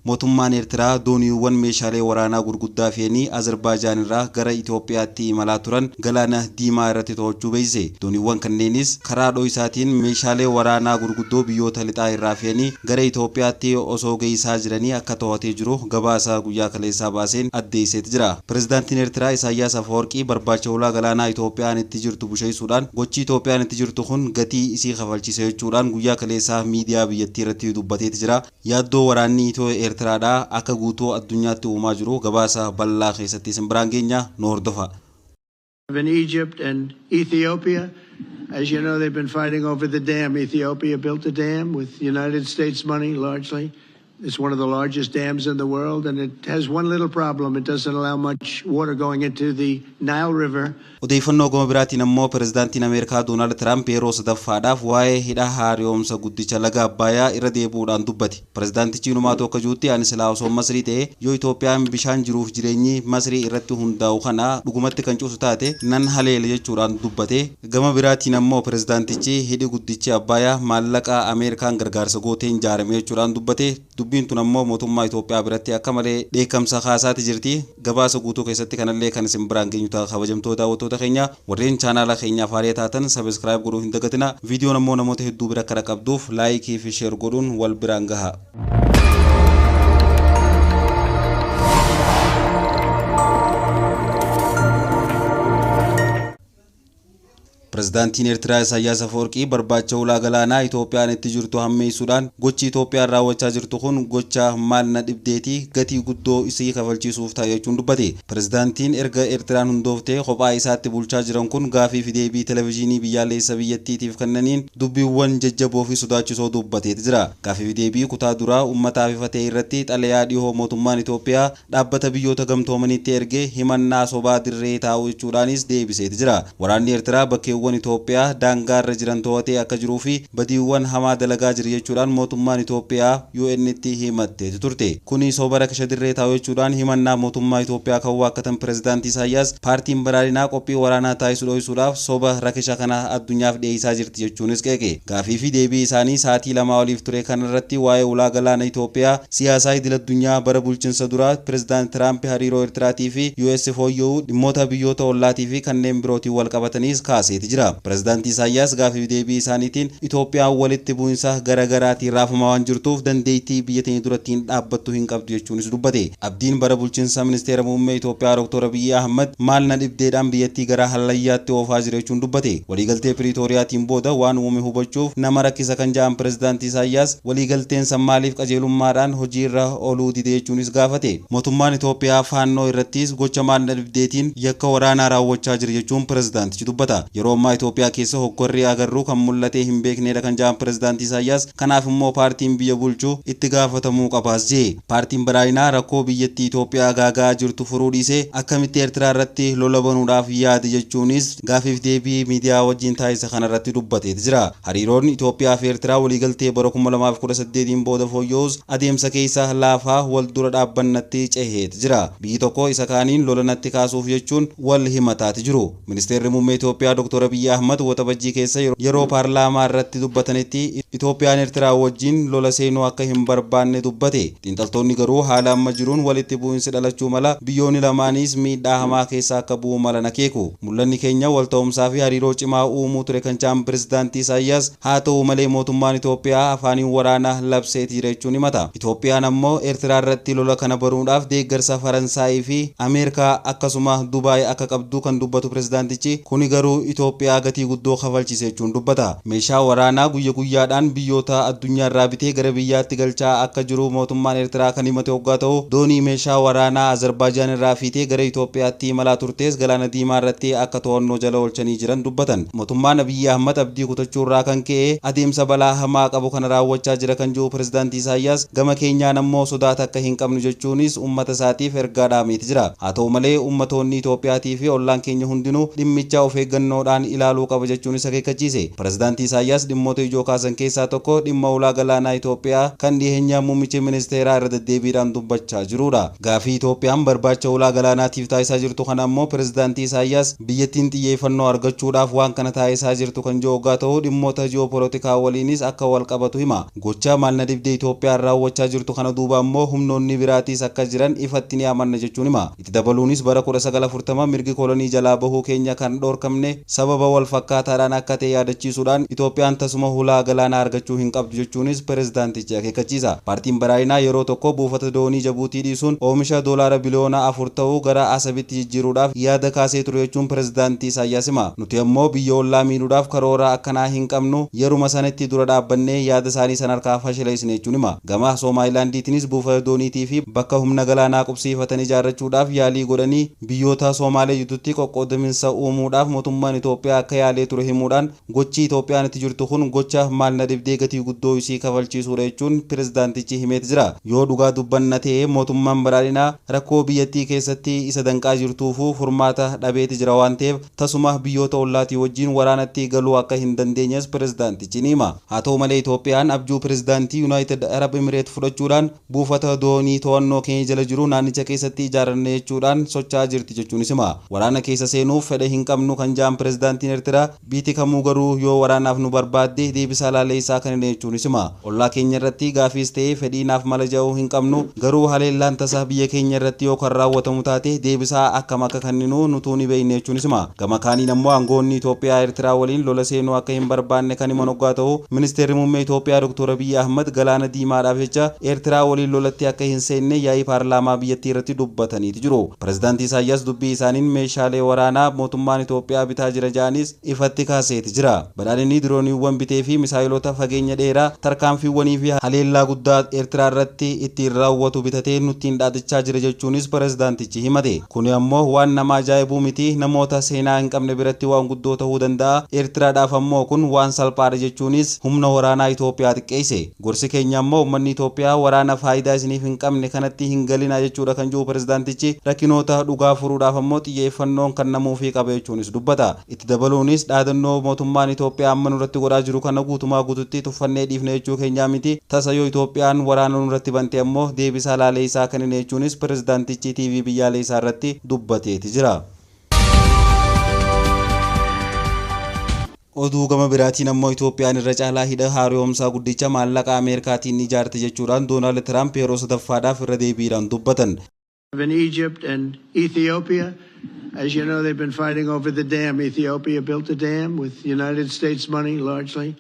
Mootummaan Eertiraa dooniiwwan meeshaalee waraanaa gurguddaa fe'anii Azerbaajaan irraa gara Itoophiyaatti imalaa turan galaana diimaa irratti to'achuu beeksise. Dooniiwwan kanneenis karaa dho'isaatiin meeshaalee waraanaa gurguddoo biyyoota lixaa irraa fe'anii gara Itoophiyaatti osoo geessaa jiranii akka to'atee jiru gabaasa guyyaa kaleessaa baaseen addeesseeti jira. Pireezidaantiin Eertiraa Isaayyaas Afeworqii barbaacha ulaa galaanaa Itoophiyaan itti jirtu busheessuudhaan gochi Itoophiyaan itti jirtu kun gatii isii kafalchiise jechuudhaan guyyaa kaleessaa miidiyaa biyyattii irratti dubbateeti jira. Yaaddoo waraanni Itiyoo Eertiraadhaa akka guutuu addunyaatti uumaa jiru gabaasa bal'aa keessatti isin biraan geenya nu hordofa. In Egypt and Ethiopia, as you know, they've been fighting over the dam. Ethiopia built a dam with United States money largely. It's one of the largest dams in the world, and it has one little problem. It doesn't allow much water going into the Nile River. Odeeffannoo gama biraatiin ammoo pireezidaantiin Ameerikaa Doonaald Tiraamp yeroo sadaffaadhaaf waa'ee hidha haaromsa guddicha laga Abbayyaa irra deebi'uudhaan dubbate. Pireezidaantichi inumaa tokko juutti ani silaa osoo Masrii ta'e yoo Itoophiyaan bishaan jiruuf jireenyi Masrii irratti hundaa'u kana dhugumatti kan cuusu taate nan haleela jechuudhaan dubbate. Gama biraatiin ammoo pireezidaantichi hidhi guddichi Abbayyaa maallaqa Ameerikaan gargaarsa gooteen ijaarame jechuudhaan dubbate. Dubbiin tun ammoo mootummaa Itoophiyaa biratti akka malee dheekkamsa kaasaati jirti. Gabaasa guutuu keessatti kanallee kan isin biraan geenyu ta'a kabajamtoota daawwattoota keenya warreen chaanaala keenyaaf haaraa taatan sabiskiraayib godhuu hin dagatina. Viidiyoon ammoo namoota hedduu bira akka qabduuf laayikii fi sheer godhuun wal biraan gaha. Pireezidaantiin Eertiraa Isaayyaas Afeworqii barbaacha ulaa galaanaa Itoophiyaan itti jirtu hammeessuudhaan gochi Itoophiyaan raawwachaa jirtu kun gocha maal na dhibdeeti gatii guddoo isii kafalchiisuuf ta'a jechuun dubbate. Pireezidaantiin erga Eertiraan hundooftee kophaa isaatti bulchaa jiran kun gaafii fi deebii televezyiinii biyyaalessa biyyattiitiif kennaniin dubbiiwwan jajjaboo fi sodaachisoo dubbateeti jira. Gaafii fi deebii kutaa duraa uummataaf ifa ta'e irratti xalayaa dhihoo mootummaan Itoophiyaa dhaabbata biyyoota gamtoomaniitti ergee himannaa sobaa dirree taa'u jechuudhaanis deebiseeti jira. Waraanni Eertiraa bakkeewwan Itoophiyaa daangaarra jiran to'atee akka jiruu fi badiiwwan hamaa dalagaa jira jechuudhaan mootummaan Itoophiyaa UN'tti himatteeti turte. Kuni soba rakisha dirree taa'u jechuudhaan himannaa mootummaa Itoophiyaa kan waakkatan pireezidaantii Isaayyaas paartiin badhaadhinaa qophii waraanaa taasisuu dho'isuudhaaf soba rakisha kana addunyaaf dhiyeessaa jirti jechuunis qeeqe. Gaafii fi deebii isaanii sa'aatii 2 oliif ture kanarratti waa'ee ulaa galaana Itoophiyaa siyaasaa idil addunyaa bara bulchiinsa duraa pireezidaant Tiraamp hariiroo Eertiraatii fi US fooyya'uu dhimmoota biyyoota ollaatii fi kanneen birootiin wal qabataniis kaaseeti jira. Pireezidaantii Isaayyaas gaafii deebii isaaniitiin Itoophiyaan walitti bu'insa garaagaraatiin raafamaa waan jirtuuf dandeettii biyya teenya duratti hin dhaabbattu hin qabdu jechuunis dubbate. Abdiin bara bulchiinsa ministeera muummee Itoophiyaa Dr. Abiyyi Ahmad maal na dhibdeedhaan biyyattii gara hallayyaatti oofaa jira jechuun dubbate. Waliigaltee Piriitooriyaatiin booda waan uumame hubachuuf nama rakkisa kan jedhan pireezidaantii Isaayyaas waliigalteen san maaliif qajeelummaadhaan hojiirra ooluu dide jechuunis gaafate. Mootummaan Itoophiyaa faannoo irrattis gocha maal na dhibdeetiin yakka waraanaa raawwachaa jira jechuun pireezidaantichi dubbata. Yeroo ammaa Itoophiyaa keessa hokkorri agarru kan mul'atee hin beeknedha kan jedhan pireezidaantii Isaayyaas kanaaf immoo paartiin biyya bulchu itti gaafatamuu qabaas jee. Paartiin badhaadhinaa rakkoo biyyattii Itoophiyaa gaagaa jirtu furuu dhiisee akkamitti Eertiraa irratti lola banuudhaaf yaade jechuunis gaafiif deebii miidiyaa wajjin taasisa kanarratti dubbateeti jira. Hariiroon Itoophiyaa fi Eertiraa waliigaltee bara 2018 booda fooyya'us adeemsa keessa laafaa wal dura dhaabbannatti ceheeti jira. Biyyi tokko isa kaaniin lola natti kaasuuf jechuun wal himataati jiru. Ministeerri muummee Itoophiyaa Dr. Abiyyi Ahmad waxabajjii keessa yeroo paarlaamaa irratti dubbatanitti Itoophiyaan Eertiraa wajjin lola seenuu akka hin barbaanne dubbate. Xiinxaltoonni garuu haala amma jiruun walitti bu'insi dhalachuu mala biyyoonni lamaanis miidhaa hamaa keessa akka bu'u mala akeeku. Mul'anni keenya walta'umsaa fi hariiroo cimaa uumuu ture kan jedhan pireezidaantii Isaayyaas haa ta'u malee mootummaan Itoophiyaa afaaniin waraana labseeti jira jechuun himata. Itoophiyaan ammoo Eertiraa irratti lola kana baruudhaaf deeggarsa Faransaayii fi Ameerikaa akkasuma Dubaay akka qabdu kan dubbatu pireezidaantichi kuni garuu Itoophiyaa gatii guddoo kafalchiise jechuun dubbata. Meeshaa waraanaa guyya guyyaadhaan biyyoota addunyaa irraa bitee gara biyyaatti galchaa akka jiru mootummaan Eertiraa kan himate hoggaa ta'u doonii meeshaa waraanaa Azerbaajaan irraa fiitee gara Itoophiyaatti imalaa turtes galaana diimaa irratti akka to'annoo jala oolchanii jiran dubbatan. Mootummaan Abiyyi Ahmad abdii kutachuu irraa kan ka'e adeemsa balaa hamaa qabu kana raawwachaa jira kan jiru pireezidaantii Isaayyaas gama keenyaan ammoo sodaata akka hin qabnu jechuunis uummata isaatiif ergaa dhaameeti jira. Haa ta'u malee uummatoonni Itoophiyaatii fi ollaan keenya hundinuu dhimmicha of eeggannoodhaan ilaaluu qaba jechuunis akeekkachiise. Pireezidaantii Isaayyaas dhimmoota ijoo kaasan keessaa tokko dhimma ulaa galaanaa Itoophiyaa kan dhiyeenyaa muummichi ministeeraa irra deddeebiidhaan dubbachaa jirudha. Gaafii Itoophiyaan barbaacha ulaa galaanaatiif taasisaa jirtu kana ammoo pireezidaantii Isaayyaas biyyattiin xiyyeeffannoo argachuudhaaf waan kana taasisaa jirtu kan jiru hoggaa ta'u dhimmoota ji'oopolotikaa waliinis akka wal qabatu hima. Gochaa maal na dhibdee Itoophiyaan raawwachaa jirtu kana duuba ammoo humnoonni biraatiis akka jiran ifatti ni amanna jechuun hima. Itti dabaluunis bara 1940 mirgi kolonii jalaa bahuu keenya kan dhorkamne sababa wal fakkaataadhaan akka ta'e yaadachiisuudhaan Itoophiyaan tasuma hulaa galaanaa argachuu hin qabdu jechuunis pireezidaantichi akeekkachiisa. Paartiin badhaadhinaa yeroo tokko buufata doonii Jabuutii dhiisuun oomisha doolaara biliyoona 4 ta'uu gara Asabitti jijjiiruudhaaf yaada kaasee ture jechuun pireezidaantii Isaayyaas hima. Nuti ammoo biyya ollaa miidhuudhaaf karoora akkanaa hin qabnu, yeruma sanatti dura dhaabbannee yaada isaanii san harkaa fashaleessine jechuun hima. Gama Soomaalilaandiitiinis buufata dooniitii fi bakka humna galaanaa qubsiifatan ijaarrachuudhaaf yaalii godhanii biyyoota Somaalee jidduutti qoqqoodaminsa uumuudhaaf mootummaan Itoophiyaa akka yaalee ture himuudhaan gochi Itoophiyaan itti jirtu kun gocha maal na dhibdee gatii guddoo isii kafalchiisuudha jechuun pireezidaantichi himeeti jira. Yoo dhugaa dubbanna ta'e mootummaan badhaadhinaa rakkoo biyyattii keessatti isa danqaa jirtuufuu furmaata dhabeeti jira waan ta'eef tasuma biyyoota ollaatii wajjin waraanatti galuu akka hin dandeenyes pireezidaantichi ni hima. Haa ta'u malee Itoophiyaan abjuu pireezidaantii Yuunaayitid Arab Emireet fudhachuudhaan buufata doonii to'annoo keenya jala jiru naannicha keessatti ijaaranne jechuudhaan socho'aa jirti jechuunis hima. Waraana keessa seenuuf fedha hin qabnu kan jedhan pireezidaantiin Eertiraa biiti kamuu garuu yoo waraanaaf nu barbaadde deebisaa laaleessaa kan hin jechuunis hima. Ollaa keenya irratti gaafiis ta'ee fedhii naaf mala ja'uu hin qabnu, garuu haleellaan tasaa biyya keenya irratti yoo kan raawwatamu taate deebisaa akkam akka kenninu nutuu ni beekne jechuunis hima. Gama kaaniin ammoo aangoonni Itoophiyaa Eertiraa waliin lola seenuu akka hin barbaanne kan himan hoggaa ta'u ministeerri muummee Itoophiyaa Dr. Abiyyi Ahmad galaana diimaadhaaf jecha Eertiraa waliin lolatti akka hin seenne yaa'ii paarlaamaa biyyattii irratti dubbataniiti jiru. Pireezidaantii Isaayyaas dubbii isaaniin meeshaalee waraanaa mootummaan Itoophiyaa bitaa jira ja'anis ifatti kaaseeti jira. Badhaadhinni dirooniiwwan bitee fi misaayilota fageenya dheeraa tarkaanfiiwwanii fi haleellaa guddaa Eertiraa irratti ittiin raawwatu bitatee nuttiin dhaadachaa jira jechuunis pireezidaantichi himate. Kuni ammoo waan nama ajaa'ibuu miti, namoota seenaa hin qabne biratti waan guddoo ta'uu danda'a. Eertiraadhaaf ammoo kun waan salphaadha jechuunis humna waraanaa Itoophiyaa xiqqeesse. Gorsi keenya ammoo uummanni Itoophiyaa waraana faayidaa isiniif hin qabne kanatti hin galinaa jechuudha kan jiru pireezidaantichi rakkinoota dhugaa furuudhaaf ammoo xiyyeeffannoon kennamuufii qaba jechuunis dubbata. Itti dabaluunis dhaadannoo mootummaan Itoophiyaa amma nurratti godhaa jiru kana guutumaa guututti tuffannee dhiifne jechuu keenyaa miti, tasa yoo Itoophiyaan waraana nurratti bante ammoo deebisaa laaleessaa kan hin jechuunis pireezidaantichi TV biyyaalessaa irratti dubbateeti jira. Oduu gama biraatiin ammoo Itoophiyaan irra caalaa hidha haaromsaa guddicha maallaqa Ameerikaatiin ijaarte jechuudhaan Doonaald Tiraamp yeroo sadaffaadhaaf irra deebiidhaan dubbatan. In Egypt and Ethiopia, as you know, they've been fighting over the dam. Ethiopia built a dam with United States money largely.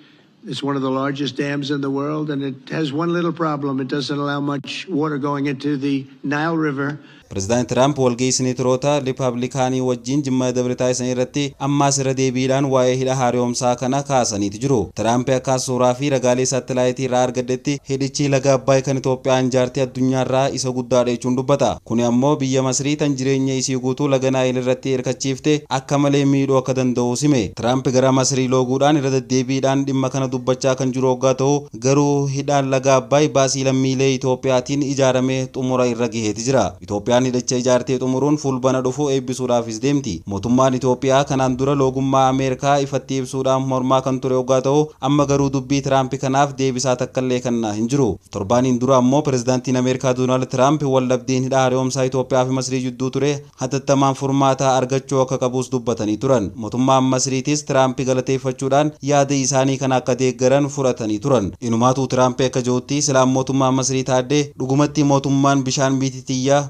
It's one of the largest dams in the world, and it has one little problem. It doesn't allow much water going into the Nile River. Pireezidaanti Tiraamp walga'ii seneetoroota Riippaabilikaanii wajjin Jimma dabre taasisan irratti ammaas irra deebiidhaan waa'ee hidha haaromsaa kana kaasaniiti jiru. Tiraamp akka suuraa fi ragaalee saatalaayitii irraa argatetti hidhichi laga Abbaay kan Itoophiyaan ijaarte addunyaarraa isa guddaadha jechuun dubbata. Kuni ammoo biyya Masrii tan jireenya isii guutuu laga Naayil irratti hirkachiifte akka malee miidhuu akka danda'u hime. Tiraamp gara Masrii looguudhaan irra deddeebiidhaan dhimma kana dubbachaa kan jiru hoggaa ta'u garuu hidhaan laga Abbaay baasii lammiilee Itoophiyaatiin ijaaramee xumura irra gaheeti jira. Itoophiyaan hidhacha ijaartee xumuruun fulbana dhufu eebbisuudhaafis deemti. Mootummaan Itoophiyaa kanaan dura loogummaa Ameerikaa ifatti ibsuudhaan mormaa kan ture hoggaa ta'u amma garuu dubbii Tiraamp kanaaf deebisaa takkallee kennaa hin jiru. Torbaaniin dura ammoo pireezidaantiin Ameerikaa Doonaald Tiraamp waldhabdeen hidha haaromsaa Itoophiyaa fi Masrii jidduu ture hatattamaan furmaata argachuu akka qabus dubbatanii turan. Mootummaan Masriitis Tiraamp galateeffachuudhaan yaada isaanii kana akka deeggaran fudhatanii turan. Inumaatu Tiraamp akka jirutti silaan mootummaa Masrii taaddee dhugumatti mootummaan bishaan biititiyyaa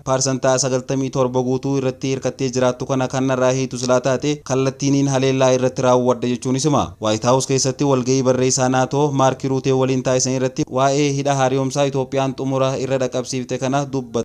97% guutuu irratti hirkattee jiraattu kana kan narraa hiitu silaa taate kallattiiniin haleellaa irratti raawwadha jechuunis hima. Waayit Haawus keessatti walga'ii barreessaa naatoo Maark Ruutee waliin taasisan irratti waa'ee hidha haaromsaa Itoophiyaan xumura irra dhaqqabsiifte kana dubbata.